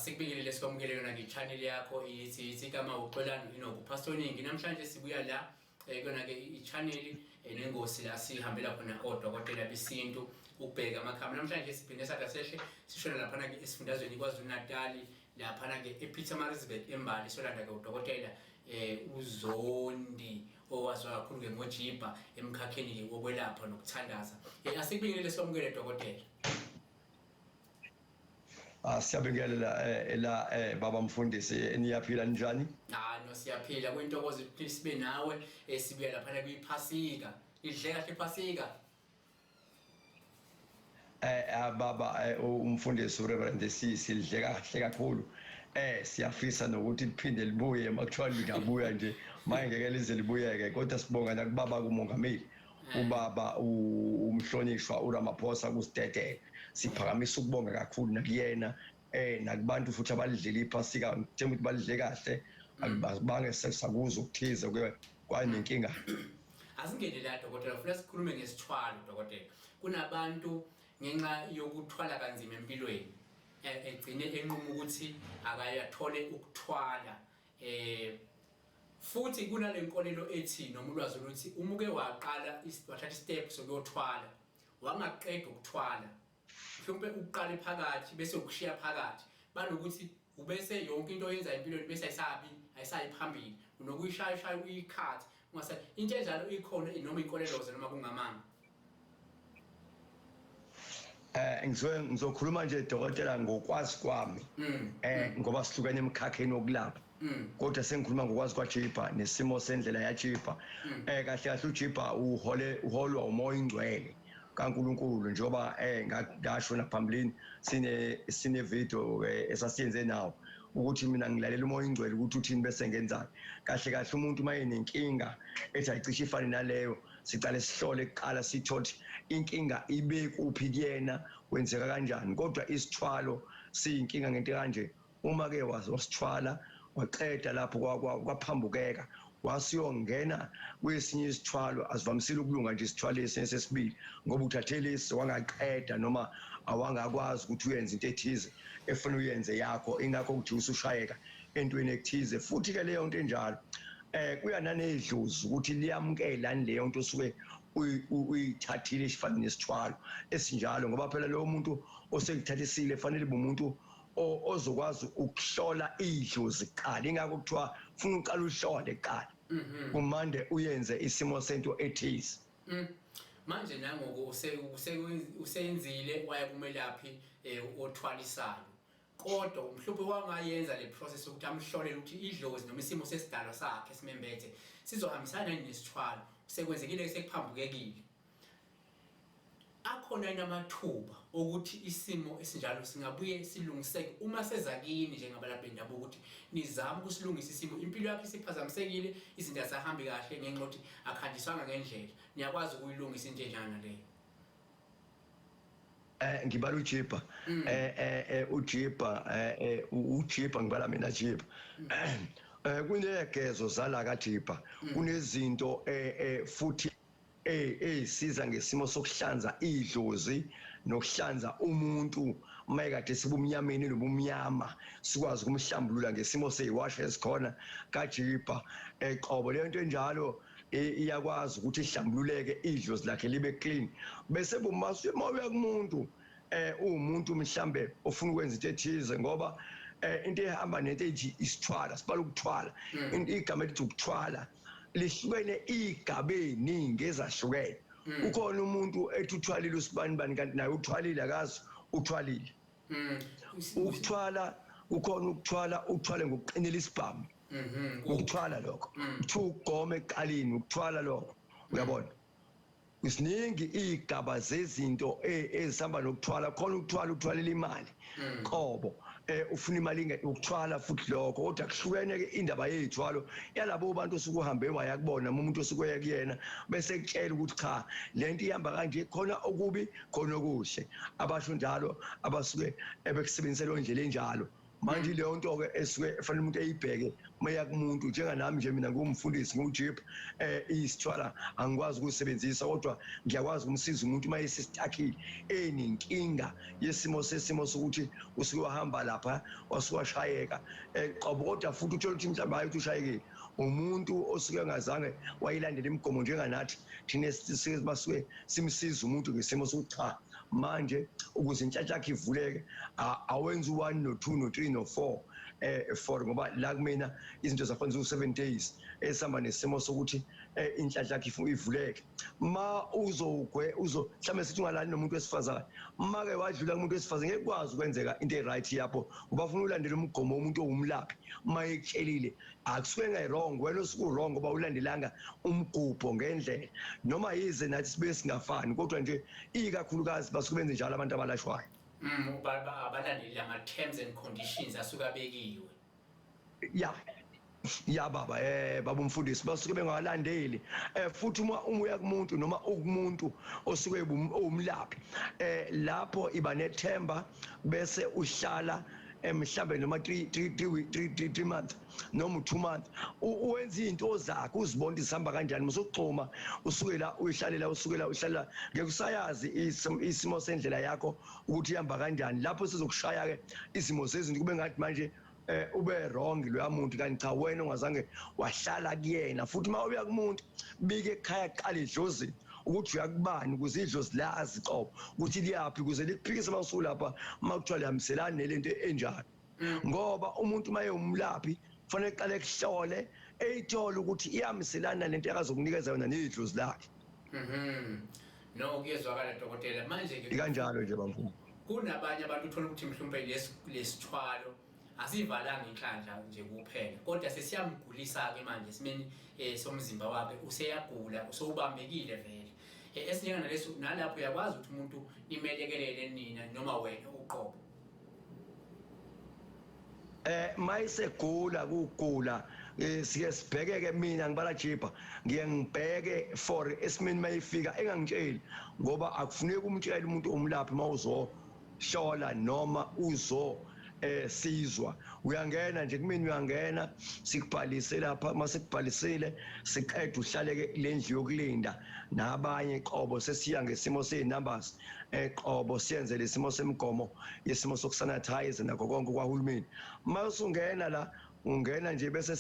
Asikubingelele sikwamukele yona nge-channel yakho ithi ithi igama uXolani Inoku Pastor Ningi. Namhlanje sibuya la kuyona ke i-channel nengosi la sihambela khona odokotela besintu ukubheka amakhambi. Namhlanje siphinde sathi sehle sishona laphana ke esifundazweni KwaZulu-Natal laphana ke ePietermaritzburg eMbali solanda ke udokotela uZondi owaziwa kakhulu ke ngojibha emkhakheni ke wokwelapha nokuthandaza. Asikubingelele sikwamukele dokotela. Ah siyabingelela la baba mfundisi, niyaphila njani? Ah no, siyaphila, kuyintokozo ukuthi sibe nawe, sibuya laphana kwiphasika. Idle kahle iphasika? Baba umfundisi uReverend, sidle kahle kakhulu. Siyafisa nokuthi liphinde libuye, makuthiwa lingabuya nje maye ngeke lize libuyeke, kodwa sibonga nakubaba kumongameli ubaba umhlonishwa uRamaphosa kusidedela. Siphakamisa ukubonga kakhulu nakuyena nakubantu futhi abalidlile iphasika, ngithemba ukuthi balidle kahle, akubange sesakuzwa ukuthize kuye kwanenkinga. Asingene la dokotela, ufuna sikhulume ngesithwalo dokotela. Kunabantu ngenxa yokuthwala kanzima empilweni egcine enquma ukuthi akayathole ukuthwala, futhi kunale nkolelo ethi noma ulwazi oluthi uma uke waqala wathatha istep sokuyothwala wangaqeda ukuthwala, mhlawumbe ukuqale phakathi bese ukushiya phakathi, banokuthi ubese yonke into oyenza empilweni bese ayisabi ayisayi phambili, unokuyishaya shaya uyikhathi ungase into enjalo ikhona noma inkoleloze noma kungamanga. Ngizokhuluma nje dokotela ngokwazi kwami, ngoba sihlukene emkhakheni wokulapha, kodwa sengikhuluma ngokwazi kwaJibha nesimo sendlela yaJibha. Kahle kahle uJibha uhole uholwa umoya ingcwele kaNkuluNkulu, njengoba ngasho naphambilini sine video esasiyenze nawo ukuthi mina ngilalela umoya ingcwele ukuthi uthini bese ngenzani. Kahle kahle umuntu maye nenkinga ethi ayicishe ifane naleyo, sicale sihlole kuqala sithole inkinga ibe kuphi kuyena, kwenzeka kanjani. Kodwa isithwalo siyinkinga ngento kanje, uma ke wasithwala waqeda lapho kwaphambukeka wasiyongena kwesinye isithwalo, asivamisile ukulunga nje isithwalo esinye sesibili, ngoba uthathe lesi wangaqeda noma awangakwazi ukuthi uyenze into ethize efuna uyenze yakho, ingakho kuthi usushayeka entweni ekuthize. Futhi ke leyo nto enjalo kuya nanedlozi ukuthi liyamukela leyo nto osuke uyithathile esifana nesithwalo esinjalo, ngoba phela lowo muntu osekuthathisile fanele umuntu ozokwazi ukuhlola idlozi kuqala. Ingakho kuthiwa ufuna uqala uhlole kuqala kumande uyenze isimo sento ethize. Manje nangoku usenzile waya kumelaphi othwalisayo, kodwa umhluphe wangayenza le process ukuthi amhlolele ukuthi idlozi noma isimo sesidalwa sakhe simembethe sizohambisana nesithwalo, sekwenzekile sekuphambukekile. Akhona yini amathuba okuthi isimo esinjalo singabuye silungiseke uma seza kini njengabalaphi bendabuko ukuthi nizame ukusilungisa isimo, impilo yakhe isiphazamisekile, izinto azisahambi kahle ngenxa yokuthi akuhanjiswanga ngendlela, niyakwazi ukuyilungisa into enjena leyo? Ngibala uJibha, uJibha, uJibha, ngibala mina Jibha. Kunegezo zala kaJibha, kunezinto futhi eyisiza ngesimo sokuhlanza idlozi nokuhlanza umuntu mayekade sibumnyameni nobumnyama, sikwazi ukumhlambulula ngesimo seyiwasho esikhona kaJibha eqobo. Leyo nto enjalo iyakwazi ukuthi ihlambululeke idlozi lakhe libe clean, bese bumase moya kumuntu uwumuntu mhlambe ofuna ukwenza into ethize, ngoba into ehamba nento ethi isithwala, sibala ukuthwala, igama elithi ukuthwala lihlukene igaba eziningi ezahlukene. Ukhona umuntu ethi uthwalile usibani bani, kanti naye uthwalile akazi uthwalile. Ukuthwala ukhona ukuthwala uthwale ngokuqinela isibhamu, ukuthwala lokho kuthiwa ukugoma ekuqaleni, ukuthwala lokho uyabona. Isiningi igaba zezinto ezihamba nokuthwala, khona ukuthwala uthwalela imali qobo, ufuna imali ukuthwala futhi lokho, kodwa kuhlukene ke indaba yezithwalo yalabo bantu osuke uhambe waya kubona, umuntu osuke uya kuyena bese kutshela ukuthi cha lento ihamba kanje, khona okubi khona okuhle, abasho njalo abasuke ebekusebenzisela indlela enjalo. Manje leyo nto ke esuke efanele umuntu eyibheke meya kumuntu. Njenganami nje, mina ngumfundisi, ngiwujip, isithwala angikwazi ukusebenzisa, kodwa ngiyakwazi ukumsiza umuntu uma esistakile, enenkinga yesimo sesimo sokuthi usuke wahamba lapha, wasuke washayeka qobo, kodwa futhi uthola ukuthi mhlawumbe hayi ukuthi ushayekile, umuntu osuke engazange wayilandela imigomo njenganathi thina sisuke basuke simsiza umuntu ngesimo sokuthi cha, manje ukuze inhlanhla yakhe ivuleke, awenze u-1 no-2 no-3 no-4 for ngoba la kumina izinto zakhona ziwu-7 days esihamba nesimo sokuthi inhlanhla yakhe ivuleke. Ma uzogwe uzo mhlawumbe sithi ungalali nomuntu wesifazane, ma-ke wadlula kumuntu wesifazane, ngeke kwazi ukwenzeka into e-right yapho, ngoba funa ulandele umgomo womuntu owumlaphi. Uma ekutshelile, akusuke engayi-wrong, wena osuke u-wrong ngoba ulandelanga umgubho ngendlela. Noma yize nathi sibuye singafani, kodwa nje ikakhulukazi basuke benze njalo abantu abalashwayo. Abalandeli ama-terms and conditions asuke abekiwe. Ya baba, baba umfundisi, basuke bengawalandeli. Futhi uma uya kumuntu noma ukumuntu osuke owumlaphi, lapho iba nethemba, bese uhlala mhlambe noma 3 3 3 3 3 months noma 2 months, wenza izinto zakho, uzibona ukuthi zihamba kanjani. Musugxuma usukela uyihlalela, usukela uhlalela, ngeke usayazi isimo sendlela yakho ukuthi ihamba kanjani. Lapho sizokushaya ke izimo zezinto, kube ngathi manje ube wrong loya muntu, kanti cha, wena ungazange wahlala kuyena. Futhi uma uya kumuntu, bike ekhaya kuqala edlozini ukuthi uyakubani, ukuze idlozi lazi qobo ukuthi liyaphi, ukuze likuphikise uma usulapha uma kuthiwa lihambiselani nelento enjalo. Ngoba umuntu uma ewumlaphi kufanele eqale kuhlole, eyithole ukuthi iyahambiselana nento akazokunikeza yona nedlozi lakhe. No, kuyezwakala, dokotela. Manje ke Ikanjalo nje, bamfundisi. Kunabanye abantu uthola ukuthi mhlawumbe lesithwalo asivalanga inhlanhla nje kuphela, kodwa sesiyamgulisa-ke manje esimeni somzimba wakhe, useyagula, usewubambekile vele. Esinjenga naleso, nalapho uyakwazi ukuthi umuntu nimelekelele nina noma wena uqobo? Mayisegula kugula, sike sibheke ke. Mina ngibala jibha, ngiye ngibheke for esimeni mayifika engangitsheli, ngoba akufuneki umtshele umuntu omlaphi mawuzohlola noma uzo sizwa. Uyangena nje kumina, uyangena, sikubhalise lapha. Masikubhalisile siqeda, uhlaleke lendlu yokulinda nabanye qobo, sesiya ngesimo sezinumbers qobo, siyenze lesimo semigomo yesimo sokusanitize nakho konke kwahulumeni. Mawusungena la, ungena nje, bese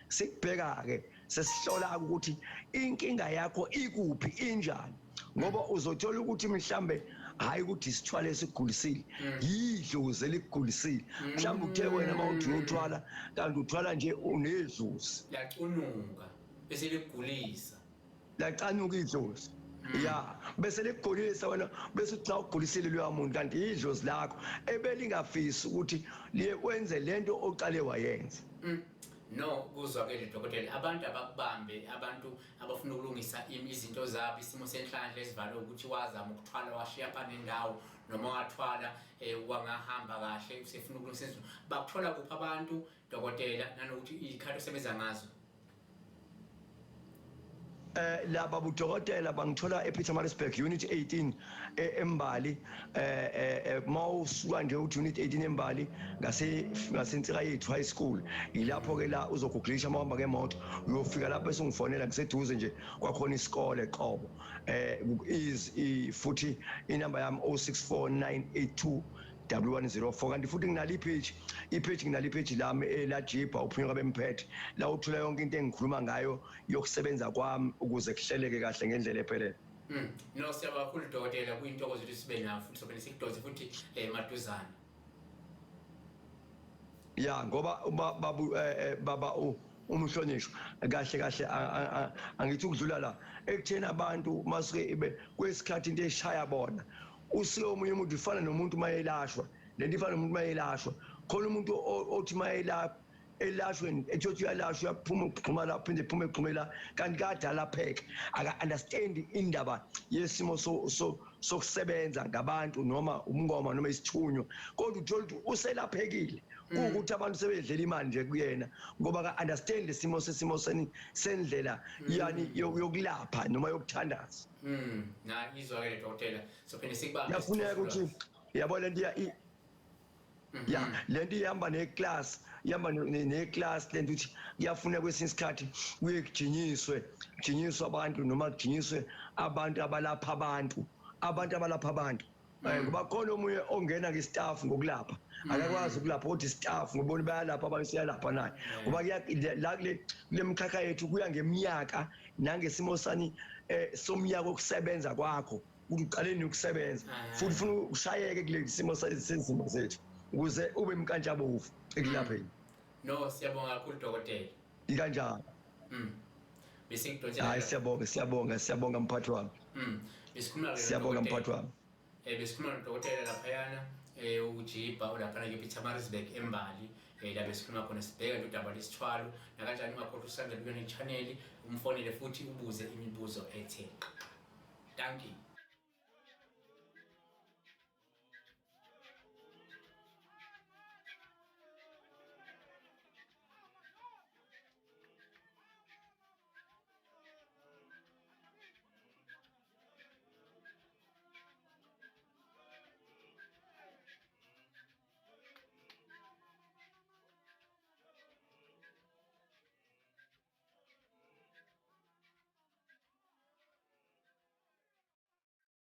sikubheka ke, sesihlola ukuthi inkinga yakho ikuphi, injani, ngoba uzothola ukuthi mhlambe hayi ukuthi isithwalo esigulisile, yidlozi elikugulisile. Mhlawumbe uthe wena mawuthi uyothwala, kanti uthwala nje unedlozi. Lacunuka bese ligulisa. Lacanuka idlozi ya, bese likugulisa wena, bese uthi cha, ugulisile loya muntu, kanti idlozi lakho ebelingafisi ukuthi liye wenze lento oqale wayenza. No, kuzwakele, dokotela. Abantu abakubambe, abantu abafuna ukulungisa izinto zabo, isimo senhlanhla esivalwe ukuthi wazama ukuthwala, washiya pha nendawo, noma wathwala wangahamba kahle, usefuna ukulungisa izinto, bakuthola kuphi abantu, dokotela, nanokuthi izikhathi osebenza ngazo? Laba budokotela bangithola ePietermaritzburg, Unit 18 eMbali. Mawusuka nje uthi Unit 18 eMbali, ngase ngaseNsika Yethu High School, ilapho ke la uzogooglisha mawuhamba ngemoto, uyofika lapho, bese ungifonela. Ngiseduze nje kwakhona isikole qobo. Is futhi inamba yami 064982 1104. Kanti futhi nginalo ipage, nginalo ipage lami elajibha uphunyuka bemphethe, la uthola yonke into engikhuluma ngayo yokusebenza kwami ukuze kuhleleke kahle ngendlela ephelele. No, siyabonga kakhulu, dokotela, kuyintokozo ukuthi sibe nawe futhi sophinde sikudonse futhi maduzane. Ya, ngoba babu baba umhlonishwa, kahle kahle angithi ukudlula la ekutheni abantu masuke ibe kwesikhathi into eshaya bona, usuke omunye umuntu ifana nomuntu mayelashwa lento, ifana nomuntu mayelashwa khona umuntu othi mayelapha elashwe, ethi uyalashwa, uyaphuma, uxhuma la, phinde ephume, exhume la, kanti kade alapheka, aka understand indaba yesimo so sokusebenza ngabantu noma umngoma noma isithunywa, kodwa uthola ukuthi uselaphekile, kuwukuthi abantu sebedlela imali nje kuyena, ngoba ka understand isimo sesimo sendlela yani yokulapha noma yokuthandaza. Na, izwakele, dokotela. Sophinde sikubambe. Yafuneka ukuthi yabo lento. Ya, lento ihamba neclass, ihamba neclass lento, ukuthi kuyafuneka kwesinye isikhathi kuye kujinyiswe, kujinyiswe abantu, noma kujinyiswe abantu abalapha abantu, abantu abalapha abantu. Ngoba khona omunye ongena ngestaff ngokulapha, akakwazi ukulapha, kodwa istaff ngobona bayalapha abantu, siyalapha naye, ngoba la kule mkhakha yethu kuya ngeminyaka nangesimo sani somnyaka wokusebenza kwakho, ukuthi uqale ukusebenza, futhi ufuna ushayeke kule simo sezimo zethu ukuze ube mkantshabovu ekulapheni. No, siyabonga kakhulu, dokotela. Ikanjani? Besingidonsela. Hayi, siyabonga, siyabonga, siyabonga, mphathi wami. Besikhuluma ke Siyabonga, mphathi wami. Besikhuluma nodokotela laphayana, uJibha, ulaphana ke Pietermaritzburg eMbali, la besikhuluma khona, sibheka nje udaba lesithwalo nakanjani. Ungakhohlwa usilandele kuyona i-channel, umfonele futhi ubuze imibuzo ethe. Thank you.